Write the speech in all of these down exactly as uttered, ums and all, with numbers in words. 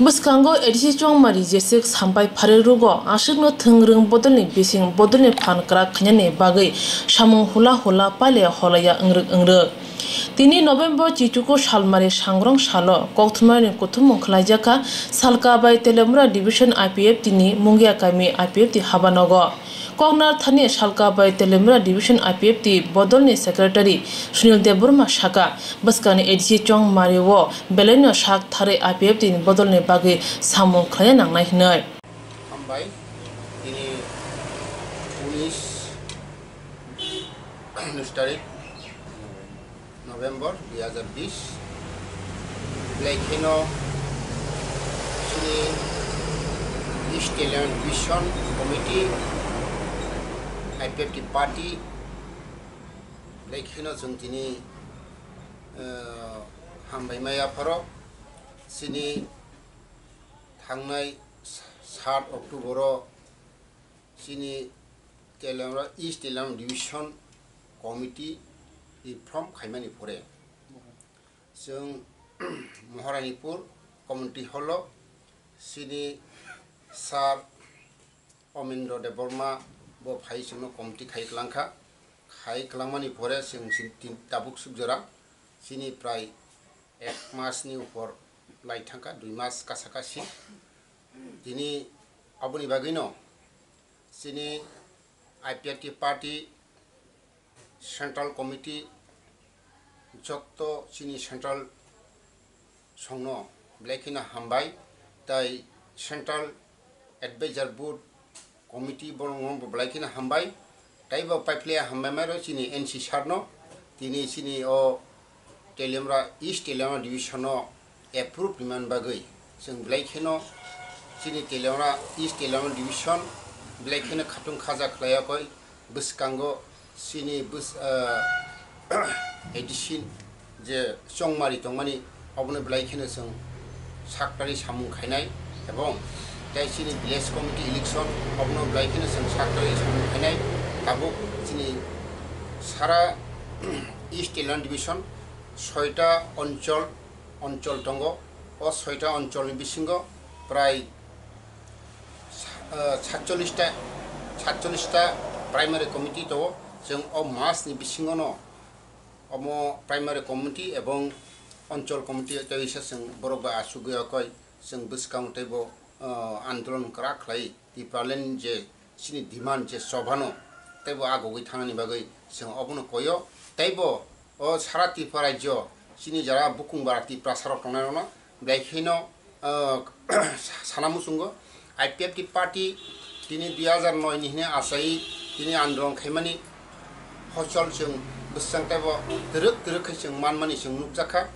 Bwskango A D C Chongmari Jesik sampai pharwi rwgo, aswkno thwng rwng bodolni bising bodolni phan kwrak khainani bagwi samung hula hula paile holaiya wngrwk wngrwk. Tini November chichuku salmari sangrong salo kokthumnairokni kuthumung khwlaijakha Salka bai Teliamura Division I P F T ni Mungia kami I P F T habanogo. Koknar thani Salka bai Teliamura Division I P F T bodolni Secretary Sunil Debbarma saka, bwskangni A D C Chongmari o belaino sak tharwi I P F T ni bodolni bagwi samung khlaiya nangnai hwnwi. Hambai, tini unis, unis tarik November dui hazar bish, belai kheno chini East Teliamura Division Committee, I P F T party, belai kheno chwng tini, eh, hambai maya pharo chini thangnai sat October o chini Teliamura, East Teliamura Division Committee ni form khaimani pore, chwng Moharanipur Community Hall o chini Sir Omendra Debbarma bo phai chwngno committee khai kwlangkha. Khai kwlangmani pore chwng chini tin tabuk suk jora chini prai ek mas ni upor lai thangkha, dui mas kasa kasi. Tini aboni bagwino chini I P F T party Central Committee jotto chini Central songno belai kheno hambai, tai Central Advisor Board Committee borokno bo belai kheno hambai, tei bo paiphlaiya hambai mairo chini N C sir no, tini chini o Teliamura, East Teliamura Division o approve rimani bagwi chwng belai kheno chini Teliamura, East Teliamura Division belai kheno khatung khaja khlai yakwi bwskango chini bws-, ah, A D C je chongmari tongmani obono belai kheno chwng saktari samung khainai, ebong tei chini village committee election obono belai kheno chwng saktari samung khainai. Tabuk chini sara East Teliamura Division soita onchol, onchol tongo. O soita oncholni bisingo prai, ah, satchollis ta, satchollis ta primary committee tongo. Chwng o masni bisingono omo primary committee ebong onchol committee tei kisa chwng borok bai achugwi okoi chwng bwskango teibo, ah, andolon kwrak khlai. Tipraland je chini demand je chobano teibo agogwi thangnani bagwi chwng obono koyo, teibo o sara Tripura rajyo chini jara bukung bara Tiprasa rok tongnai rokno belai kheno, ah, sana muchungo. I P F T party tini dui hazar noi ni hwnwi achai tini andolon khaimani hochol chwng bwswng teibo twrwk twrwk khe chwng manmani chwng nukjakha,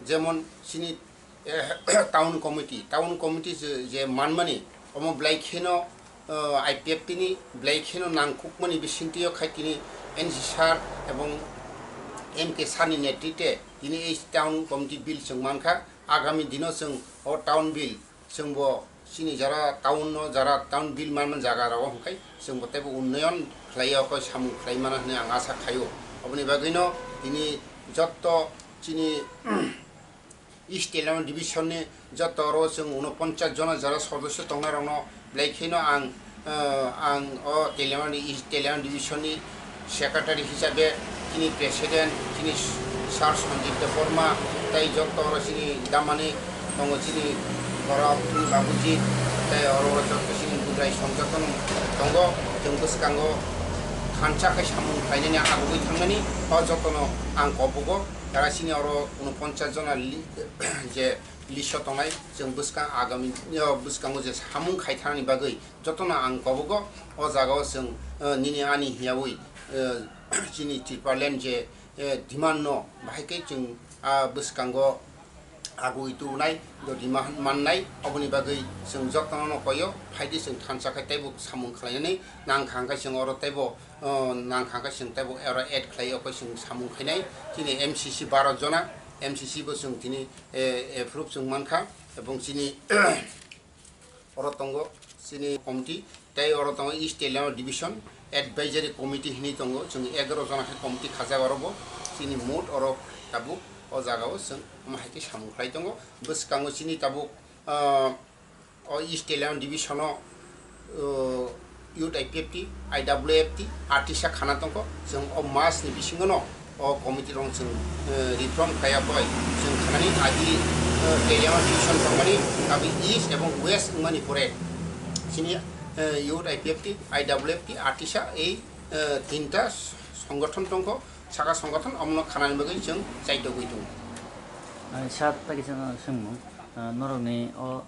jemon chini eh, town committee, town committee je, je manmani, omo belai kheno, eh, I P F T ni belai kheno nangkukmani bisingtwi o khai tini N C sir ebong M K sir ni netritwe tini ei town committee bill chwng mankha. Agami dino chwng o town bill chwngbo chini jara town no, jara town bill manmani jaga rogo hwnkhai chwngbo teibo unnoyon khlaiya, okoi samung khlai mana hwnwi ang asa khaio. Oboni bagwino tini jotto chini East Teliamura Division ni joto oro chwng unoponchas jona jara sodosyo tongnai rokno belai kheno ang, eh, ang o Teliamura ni East Teliamura Division ni secretary hisabe chini president chini Sir Sanjit Debbarma tei joto oro chini damani tongo, chini borok chini babuji tei oro oro joto chini budai song joto tongo. Chwng bwskango thansa khe samung khlainani agugwi thangnani o jotono ang kobogo. Jara chini oro unoponchas jona li-, je list o tongnai, chwng bwskang agami, o bwskango je samung khai thanani bagwi jotono ang kobogo. O jagao chwng, eh, nini ani hiyawi, eh, chini Tipraland je, eh, demand no bahai khe chwng a bwskango agui tubunai, jodi ma-, mannai, oboni bagwi chwng jotono koyo, phaidi chwng thansa khe teibo samung khlainani nangkha hwnkhe chwng oro teibo, o, nangkha hwnkhe chwng teibo oro add khlai, okoi chwng samung khainai. Chini M C C baro jona, M C C bo chwng tini, eh, approve chwng mankha, ebong chini oro tongo chini committee, tei oro tongo East Teliamura Division Advisory Committee hinwi tongo, chwng egaroh jona khe committee khajak oro bo. Chini mot oro tabuk o jagao chwng omo hai khe samung khlai tongo. Bwskango chini tabuk Ah, o East Teliamura Division o, uh, Youth I P F T, I W F T, artisa khana tongkho. Chwng o mas ni bisingo no o committee rok chwng, uh, reform khlaiya bai chwng khanani agi, uh, Teliamura Division tongmani abo East ebong West wngmani pore chini, uh, Youth I P F T, I W F T, artisa ei, uh, tinta songothon tongkho. Saka songothon omono khanani bagwi chwng chaitogwi tongo. Ah, sir, tei kisa swngmung, ah, norokni o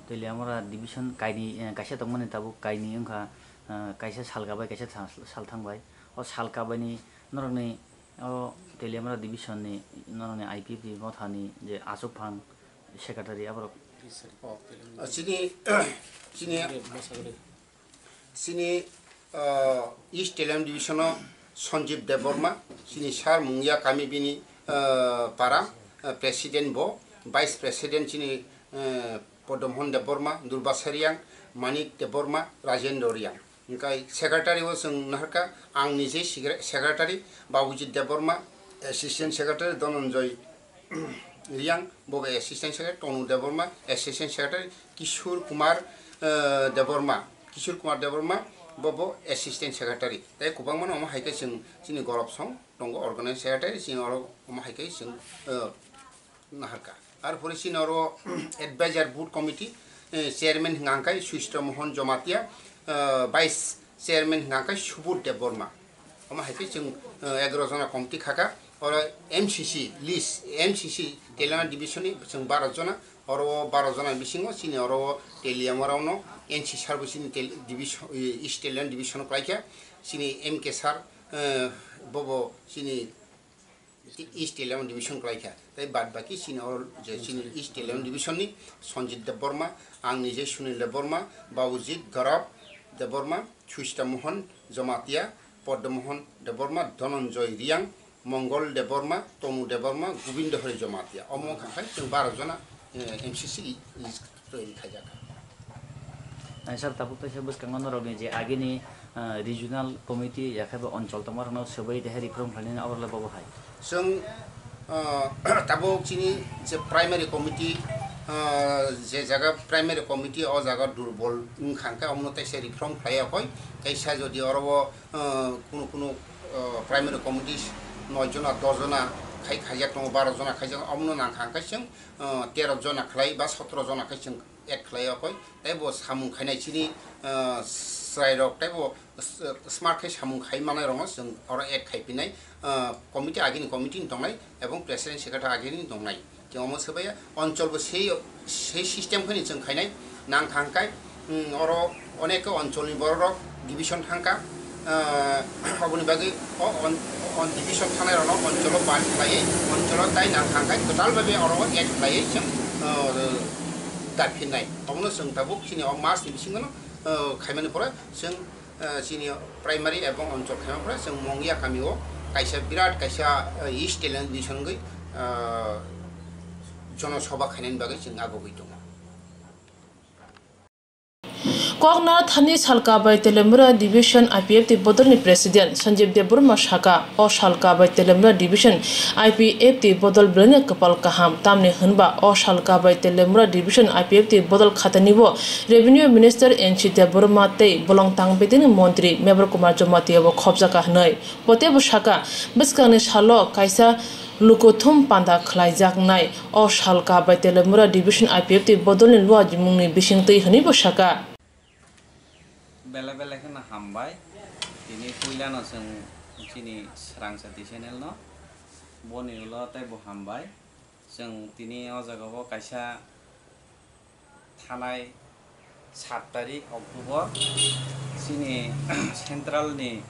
Teliamura division kaini, eh, kaisa tongmani tabuk kaini wngkha, eh, kaisa salka bai kaisa sa-, salthang bai. O salka baini norokni o Teliamura division ni norokni I P F T mothani je achukphang secretary aborok. Oh, chini, chini, chini, ah, East Teliamura division o Sanjeev Debbarma, chini sir mungya kami bini, ah, para, ah, president bo, vice president chini, eh, Podomon Debbarma, Durba Seriang, Manik Debbarma, Rajendra Riang. Hingkai secretary o chwng naharkha, ang nije secre-, secretary, Babujit Debbarma, assistant secretary, Dhananjoy Riang, bobo assistant secretary, Tonu Debbarma, assistant secretary, Kishore Kumar, eh, Debbarma, Kishore Kumar Debbarma, bobo assistant secretary. Tei kwbangma no omo hai khe chwng chini gorop song tongo, organizing secretary, chini oro omo hai khe chwng, eh, naharkha. Ar pore chini oro advisor board committee, eh, chairman hwnkha khe Sushta Mohan Jamatia, eh, vice chairman hwnkha khe Subodh Debbarma. Omo hai khe chwng, eh, egaroh jona committee khakha. Oro M C C list, M C C Teliamura division ni chwng baro jona, oro o baro jona bisingo chini oro o Teliamura no N C sir bo chini Tel-, division, eh, East Teliamura division o kwlaikha, chini M K sir, eh, bobo chini East Teliamura division kwlaikha. Tei bad baki chini oro je chini East Teliamura division ni Sanjit Debbarma, ang nije Sunil Debbarma, Babujit Gaurav Debbarma, Sushta Mohan Jamatia, Padma Mohan Debbarma, Dhananjoy Riang, Mongol Debbarma, Tonu Debbarma, Gobindo Hari Jamatia. Omo wngkha khe chwng baro jona, eh, M C C list twi khaijak. Ai sir, tabuk kaisa bwskango norokni je agini, ah, regional committee ya khe bo onchol tongmarokno swbai tei hai reform khlainani abo le bobo hai. Chwng, ah, tabuk chini je primary committee, ah, je jaga primary committee o jaga durbol wngkha hwnkhe omono teisa reform khlai yakoi, teisa jodi oro o, ah, kunu kunu, ah, primary committee noi jona, dos jona khai khaijak tongo, baro jona khaijak, omono nangkha hwnkhe chwng, ah, tero jona khlai ba sotro jona khai chwng add khlai yakoi, tei bo samung khainai chini, ah, chwrairok, tei bo s-, smart khe samung khai manai rokno chwng oro add khai pinai, ah, committee agini committee ni tongnai ebong president secretary agini tongnai. Tei omo swbaiya onchol bo sei, sei system khe ni chwng khainai nang thang kai, hmm, oro onek khe onchol ni borok rok division thang kha, ah, oboni bagwi o on, on division thangnai rokno oncholo ban khlaiwi oncholo tai nang thang kai kwtal bai bai oro add khlaiwi chwng, ah, ta phinnai. Omono chwng tabuk chini o mas ni bisingo no, ah, khaimani pore chwng, ah, chini primary ebong onchol khaimani pore chwng Mongya kami o kaisa birat kaisa, ah, East Teliamura division wngwi, ah, jonosobha khainani bagwi chwng agogwi tongo. Koknathani salka bai Teliamura Division I P F T bodolni President Sanjeev Debbarma saka, o salka bai Teliamura Division I P F T bodol belai kwpal kaham, tamni hwnba o salka bai Teliamura Division I P F T bodol khatani bo Revenue Minister N C Debbarma tei bolong tang bedini Montri Mebar Kumar Jamatia bo khobjaka hwnwi. Bo teibo saka, bwskangni salo kaisa lukuthum panda khlaijaknai o salka bai Teliamura Division I P F T bodolni luajimungni bisingtwi hwnwibo saka. Belai belai kheno hambai. Tini puilano chwng chini Srangchati channel no, boni ulo teibo hambai. Chwng tini o jagao kaisa thanai sat tarik October, chini central ni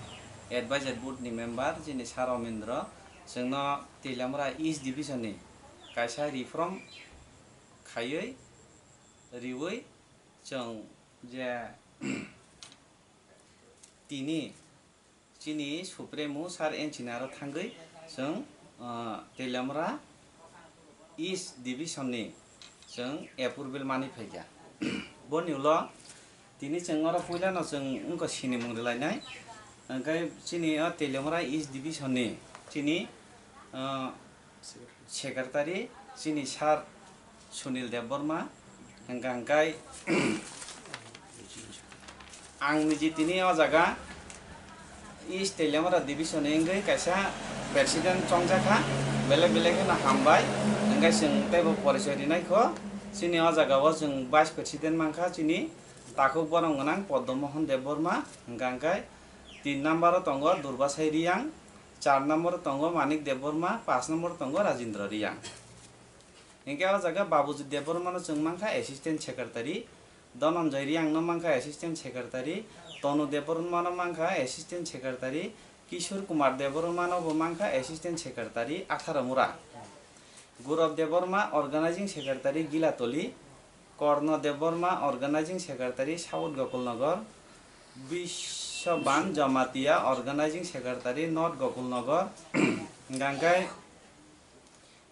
advisor board ni member chini Sir Omendro chwngno Teliamura East Division ni kaisa reform khaiwi riwi chwng je tini chini Supremo Sir N C ni aro thangwi chwng, ah, Teliamura East Division ni chwng approval manwi phaikha. Boni ulo tini chwng oro puilano chwng wngkha sinimung rwlainai. Hwnkhe chini o Teliamura East Division ni chini, ah, Secretary chini Sir Sunil Debbarma, Hwnkha hwnkhe ang niji tini o jaga East Teliamura Division ni wngwi kaisa president chongjakha, belai belai kheno hambai. Hwnkhe chwng teibo porichoi rinai kho, chini o jaga o chwng vice president mankha chini takhuk borom gwnang Padma Mohan Debbarma, hwnkha hwnkhe tin number o tongo Durbasai Riyang, char number o tongo Manik Debbarma, panch number o tongo Rajendra Riyang. Hwnkhe o jaga Babuji Debbarmano chwng mankha assistant secretary, Dhananjay Riyangno mankha assistant secretary, Tonu Debbarmano mankha assistant secretary, Kishore Kumar Debbarmano bo mankha assistant secretary, Atharamura. Gaurav Debbarma organizing secretary, Gilatoli, Korno Debbarma organizing secretary, South Gokulnagar, Biswaban Jamatia organizing secretary, North Gokulnagar, hwnkha hwnkhe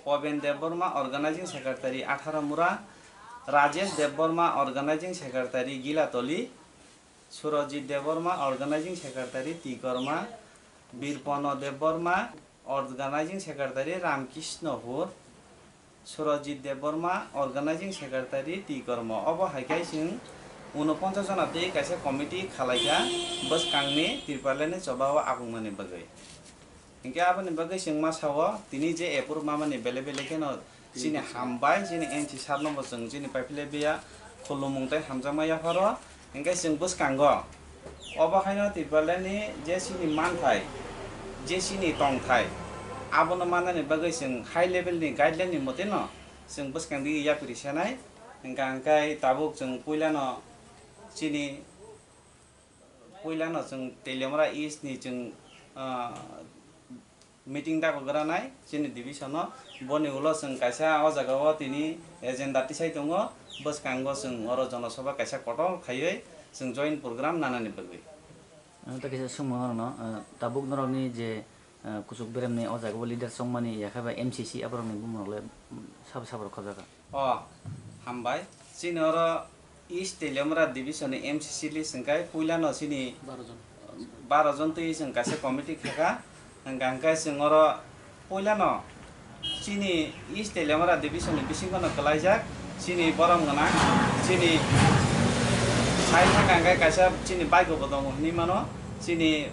Paben Debbarma, organizing secretary, Atharamura, Rajesh Debbarma, organizing secretary, Gilatoli, Surajit Debbarma, organizing secretary, Tikorma, Birpono Debbarma, organizing secretary, Ramkrishnapur, Surajit Debbarma, organizing secretary, Tikorma. Obo hai khe chwng unoponchas jona twi kaisa committee khalaikha bwskangni Tipralandni choba o apungmani bagwi. Hinkhe aboni bagwi chwng ma sao, tini je approve mamani belai belai kheno chini hambai, chini N C sir no bo chwng chini paiphilebiya khulumung tei hamjakma yapharo. Hinkhe chwng bwskango obo haino Tipralandni je chini manthai, je chini tongthai, abono mannani bagwi chwng high level ni guideline ni mote no chwng bwskang di yapri sanai. Hinkhe ang khe tabuk chwng puilano chini Puilano chwng Teliamura East ni chwng, ah, meeting dago granai chini division o. Boni ulo chwng kaisa o jaga o tini agenda tisai tongo, bwskango chwng oro jonosabha kaisa kotor khaiwi chwng joint program nanani bagwi. Ang tei kaisa swngmung norokno, ah, tabuk norokni je, ah, kuchuk beremni o jaga o leader chongmani yakha bai M C C aborokni bumung rok le, mm, sabo sabo rok khobjak kha. O, hambai. Chini oro East Teliamura Division ni M C C list hwnkhe puilano chini baro jon. Baro jon twi chwng kaisa committee khaka. Hwnkha hwnkhe chwng oro puilano chini East Teliamura Division ni bisingo no kwlaijak chini borom gwnang, chini sai thangka hwnkhe kaisa chini bike bo tongo hinwi mano, chini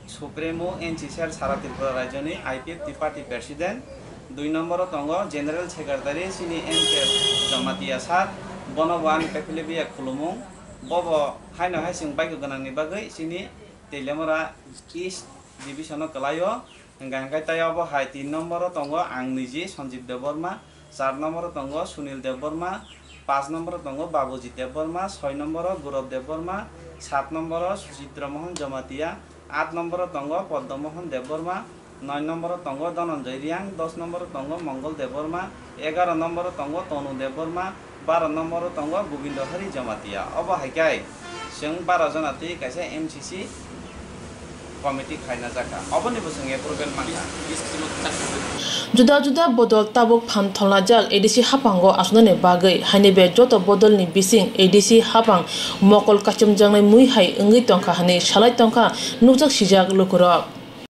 Supremo N C C R Sara Tripura Rajyoni I P F T party president, dui nomboro tongo General Secretary chini M K Jamatia sir, bono bo ani paiphilebiya khulumung, bobo haino hai chwng bike gwnangni bagwi chini Teliamura East Division o kwlaio, hwnkha hwnkhe tei obo hai tin nomboro tongo ang niji Sanjeev Debbarma, char nomboro tongo Sunil Debbarma, panch nomboro tongo Babuji Debbarma, soi nomboro Gaurav Debbarma, sat nomboro Suchitra Mohan Jamatia, at nomboro tongo Padma Mohan Debbarma, noi nomboro tongo Dhananjay Riyang, dos nomboro tongo Mongol Debbarma, egaro nomboro tongo Tonu Debbarma, baro nomboro tongo Gobindo Hari Jamatia. Obo hai khe chwng baro jona twi kaisa M C C committee khaina jakha. Oboni bo chwng approval mankha. Juda juda bodol tabuk phan tholna jal A D C haphango asonani bagwi, haini bai joto bodolni bising A D C haphang mokol kaichomjaknai mui hai wngwi tongkha hwnwi salai tongkha nukjak sijak lukurok.